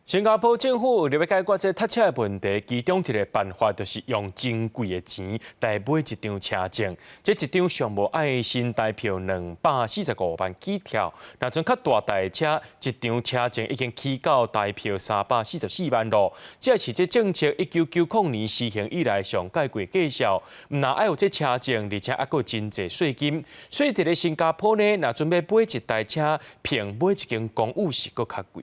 新加坡政府為了欲解決這塞車的問題，其中一個辦法就是用真貴的錢來買一張車證。這一張上無愛新台票245萬起跳。若準較大台的車，一張車證已經起到台票344萬囉。這是這政策1990年實行以來上蓋貴價數。毋但愛有這車證，而且猶閣真濟稅金。所以佇咧新加坡呢，若準欲買一台車，比買一間公寓是閣較貴。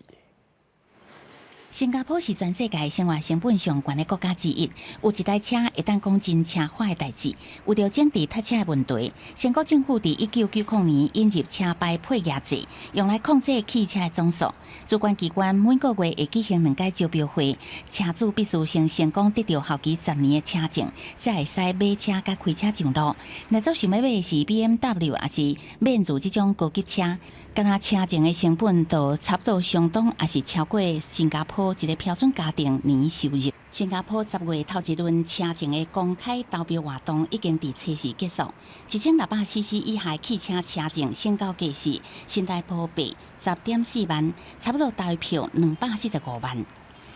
新加坡是全世界生活成本上懸的國家之一，有一台車會當講真奢華的代誌。為著整治塞車的問題，新國政府佇1990年引入車牌配額制，用來控制汽車的總數。主管機關每個月會舉行兩屆招標會，車主必須先成功得著效期10年的車證，才會使買車佮開車上路。若做想欲買的是 BMW 抑是面子這種高級車，敢若車證的成本就差不多相當，抑是超過新加坡一個標準家庭年收入。新加坡10月頭一輪車證的公開投標活動已經佇初四結束。1600 CC 以下汽車車證成交價是新台幣10.4萬，差不多台票245萬，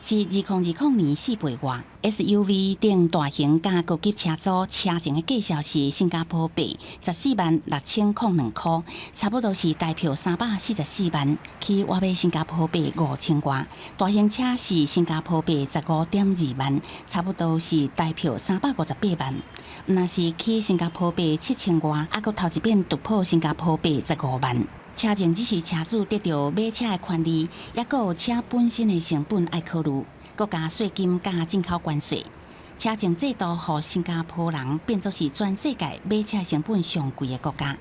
是2020年4倍外。SUV 等大型佮高級車組車證的價數是新加坡幣146,002箍，差不多是台票344萬，去換買新加坡幣5000外。大型車是新加坡幣15.2萬，差不多是台票358萬。若是去新加坡幣7000外，猶閣頭一遍突破新加坡幣15萬。車證只是車主得著買車的權利，猶閣有車本身的成本愛考慮，閣加稅金佮進口關稅。車證制度予新加坡人變做是全世界買車成本上貴的國家。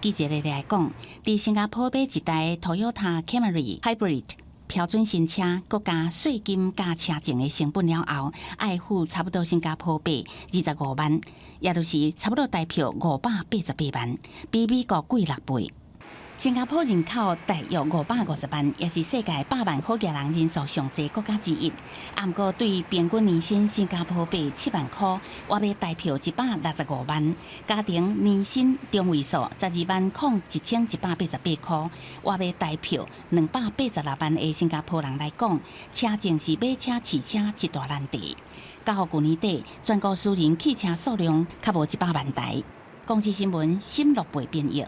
記者來講，佇新加坡買一台 Toyota Camry Hybrid 標準新車，閣加稅金佮車證的成本了後，愛付差不多新加坡幣25萬，也就是差不多台票588萬，比美國貴6倍。新加坡人口大約550萬，也是世界百萬好額人人數上濟國家之一。毋過對平均年薪新加坡幣7萬箍，換買台票165萬，家庭年薪中位數120,188箍，換買台票286萬的新加坡人來講，車證是買車飼車一大難題。到舊年底，全國私人汽車數量較無100萬台。公視新聞，新樂貝編譯。